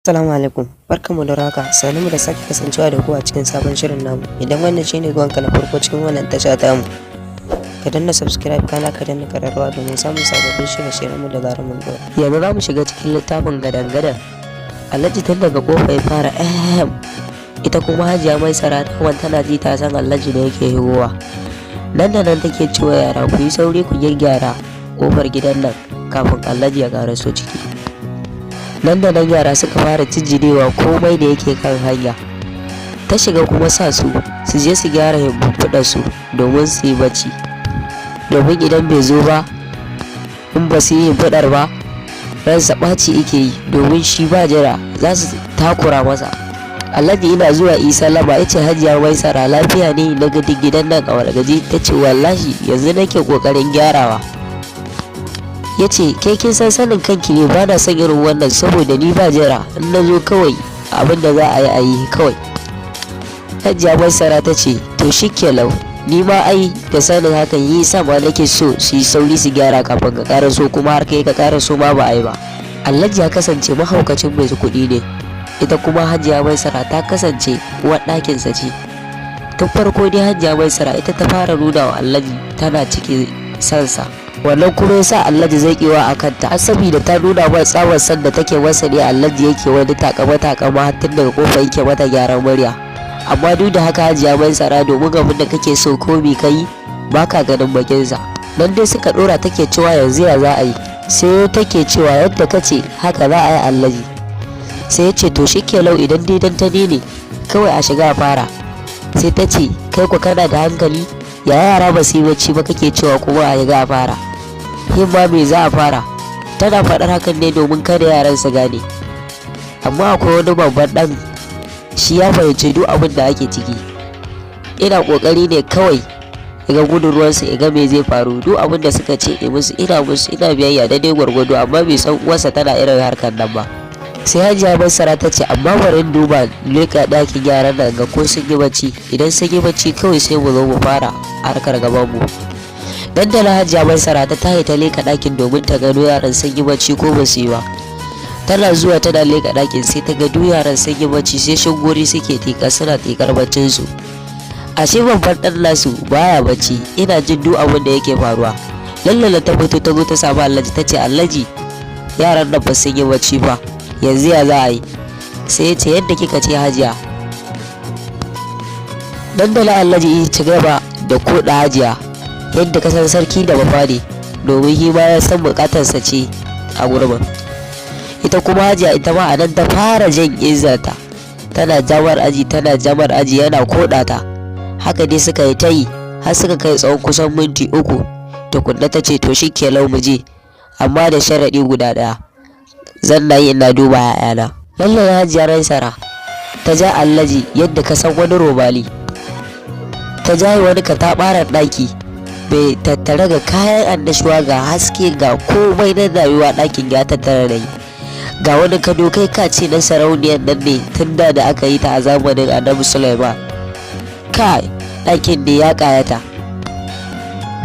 Assalamu alaikum, barkanmu da warhaka, sannunmu da sake kasancewa da ku a cikin sabon shirin namu. Idan wannan shine zuwanka na farko cikin wannan tasha tamu, ka danna subscribe, kana ka danna kararrawa domin samun sababbin shirye-shiryenmu da zarar mun ɗora. Yanzu za mu shiga cikin littafin gadan-gadan. Alhaji tun daga kofa ya fara ehem, ita kuma Hajiya Maisara daman tana ji ta san Alhaji da yake higowa. Nan da nan take cewa yara, ku yi sauri ku gyaggyara kofar gidan nan kafin Alhaji ya ƙaraso ciki. Nan da nan yara suka fara jijjirewa komai da yake kan hanya. Ta shiga kuma sa su su je su gyara su domin su yi bacci, domin idan bai zo ba, in ba su yi himfiɗar ba, ransa ɓaci yake yi, domin shi ba jira, za su takura masa. Alhaji ina zuwa isa lama ya ce, "Hajiya Maisara, lafiya ne na ga gidan nan a wargaje?" Ta ce, "Wallahi yanzu nake ƙoƙarin gyarawa." Ya ce, "Ke kin san sanin kanki ne, ba na son irin wannan, saboda ni ba jira, in na zo kawai abin da za a yi a yi kawai." Hajiya Maisara ta ce, "To shi lau, ni ma ai da sanin hakan yi sa ma nake so su yi sauri su gyara kafin ka ƙara so, kuma har kai ka ƙara so ma ba a yi ba." Alhaji ya kasance mahaukacin mai kuɗi ne, ita kuma Hajiya Maisara ta kasance uwar ɗakinsa ce. Tun farko dai Hajiya Maisara ita ta fara nuna wa Alhaji tana cikin sansa, wannan kuma ya sa Alhaji zaƙewa a kanta, har saboda ta nuna mai tsawon san da take masa ne Alhaji yake wani takama takama, har tun daga kofa yake mata gyaran murya. Amma duk da haka Hajiya Maisara, domin abin da kake so ko me kai baka ganin bakinsa. Nan dai suka dora, take cewa, "Yanzu ya za a yi?" Sai take cewa, "Yadda kace haka za a yi, Alhaji." Sai ya ce, "To lau, idan dai dan ta ne kawai a shiga a fara." Sai ta ce, "Kai ku kana da hankali? Ya yara ba su yi bacci ba kake cewa kuma a shiga a fara? Himma me za a fara?" Tana faɗar hakan ne domin kada yaran su gane. Amma akwai wani babban ɗan, shi ya fahimci duk abin da ake ciki, ina ƙoƙari ne kawai ya ga gudun ruwansa, ya ga me zai faru. Duk abin da suka ce musu, ina musu, ina biyayya daidai gwargwado, amma bai san uwarsa tana irin harkar nan ba. Sai Hajiya Maisara ta ce, "Amma bari in duba leƙa ɗakin yaran nan ga ko sun yi bacci. Idan sun yi bacci kawai sai mu zo mu fara harkar gaban mu." Dandana Hajiya Maisara ta tahi ta leƙa ɗakin domin ta gano yaran sun yi bacci ko ba su yi ba. Tana zuwa tana leƙa ɗakin, sai ta ga duk yaran sun yi bacci, sai shingori suke tiƙa, suna tiƙar baccinsu. Ashe babban ɗan nasu baya bacci, ina jin duk abin da yake faruwa. Lallala ta fito, ta zo ta samu Alhaji, ta ce, "Alhaji, yaran nan ba sun yi bacci ba, yanzu ya za a yi?" Sai ya ce, "Yadda kika ce, Hajiya." Dandala Alhaji ya ci gaba da koɗa Hajiya yadda ka san sarki da bafade, domin shi ma ya san bukatarsa ce a gurbin. Ita kuma Hajiya, ita ma a nan ta fara jan izarta, tana jamar aji, tana jamar aji, yana koɗa ta. Haka dai suka yi ta yi har suka kai tsawon kusan minti 3 tukunna. Ta ce, "To shi lau, mu je, amma da sharaɗi guda ɗaya, zan na yi ina duba 'ya'yana." Lallai Hajiya Maisara ta ja Alhaji yadda ka san wani robali, ta ja wani kataɓaran ɗaki bai tattare ga kayan annashuwa, ga haske, ga komai na rayuwa. Ɗakin ya tattara da yi, ga wani kado, kai ka ce na sarauniyar nan ne tun da da aka yi ta a zamanin Annabi Sulaiman. Kai, ɗakin ne ya ƙayata.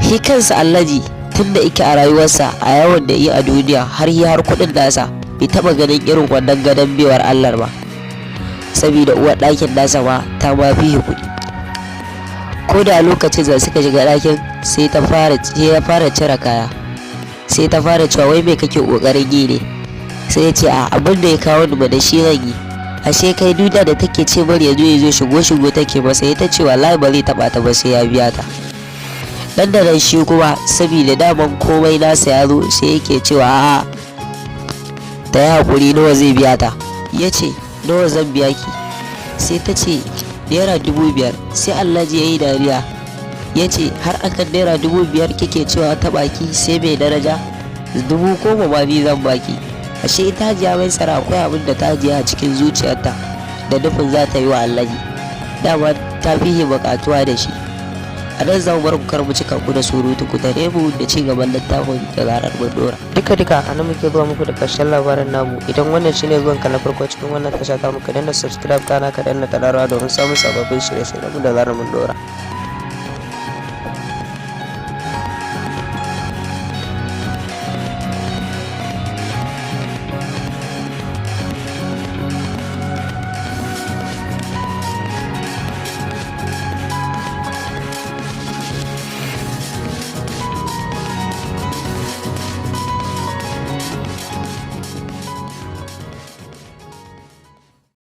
Shi kansa Alhaji, tun da ike a rayuwarsa, a yawan da yi a duniya, har yi har kuɗin nasa, bai taɓa ganin irin wannan gadon bewar Allah ba, saboda uwar ɗakin nasa ma ta ma fi kuɗi. Ko da lokacin da suka shiga ɗakin, sai ta fara sai ya fara cire kaya. Sai ta fara cewa, "Wai me kake ƙoƙarin yi ne?" Sai ya ce, "A abin da ya kawo ni ba da shi zan yi." Ashe kai duda da take ce bari ya zo, ya zo shigo shigo take masa, ita ce wallahi ba zai taba ta ba sai ya biya ta. Dan da nan shi kuma, saboda daman komai nasa ya zo, sai yake cewa a'a, ta yi haƙuri, nawa zai biya ta? Ya ce, "Nawa zan biya ki?" Sai ta ce, "₦5,000." Sai Alhaji ya yi dariya, ya ce, "Har akan ₦5,000 kike cewa ta baki sai mai daraja? 10,000 ma ni zan baki." Ashe ita Hajiya Maisara akwai abin da ta ajiye a cikin zuciyarta da nufin za ta yi wa Alhaji, dama ta fi buƙatuwa da shi. A nan za mu bar ku, kar mu cika ku da surutu. Ku tare mu da ci gaban littafin da zarar mun dora. Duka duka a nan muke zuwa muku da ƙarshen labarin namu. Idan wannan shine zuwan ka na farko cikin wannan tasha ta mu, ka danna subscribe, kana ka danna kararrawa domin samun sababbin shirye-shiryen mu da zarar mun dora.